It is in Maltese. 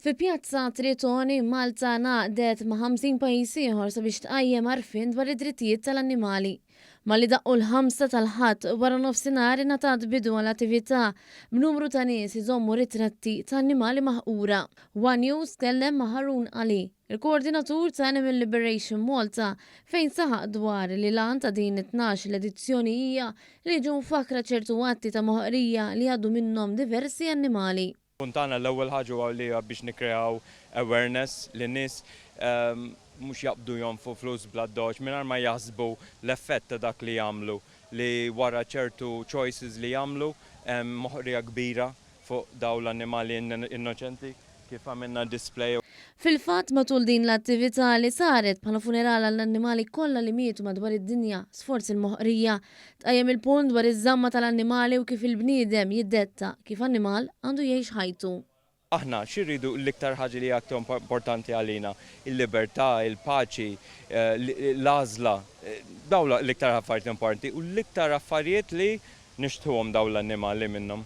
Fi Pjazza Tritoni, Malta ngħaqdet ma' 50 pajjiż ieħor sabiex tqajjem għarfien dwar id-drittijiet tal-annimali. Malli daqqu l-ħamsa tal-Ħadd wara nofsinhar ingħatat bidu għal attività b'numru ta' nies iżommu ritratti ta' annimali maħqura. One News tkellem ma' Harun Ali, il-koordinatur ta' Animal Liberation Malta, fejn saħaq dwar li l-għan ta' din it-12 l-edizzjoni hija li jiġu mfakkra ċertu atti ta' moħqrija li jgħaddu minnhom diversi annimali. Punt tagħna l-ewwel ħaġa huwa li biex nikkreaw awareness li nies mhux jaqbdu jonfqu flus bl-addoċċ mingħajr ma jaħsbu l-effett ta' dak li jagħmlu, li wara ċertu choices li jagħmlu hemm moħqrija kbira fuq dawn l-annimali innoċenti kif għamilna display. Fil-fatt matul din l-attività li saret bħala funeral għall-annimali kollha li mietu madwar id-dinja sforz il-moħqrija, Tqajjem il-punt dwar iż-żamma tal-annimali u kif il-bniedem jiddetta kif annimal għandu jgħix ħajtu. Aħna xi rridu l-iktar ħaġa li hija aktar importanti għalina? Il-libertà, il-paċi, l-għażla. Dawn l-iktar affarijiet importanti u l-iktar affarijiet li nixtħuhom dawn l-annimali minnhom.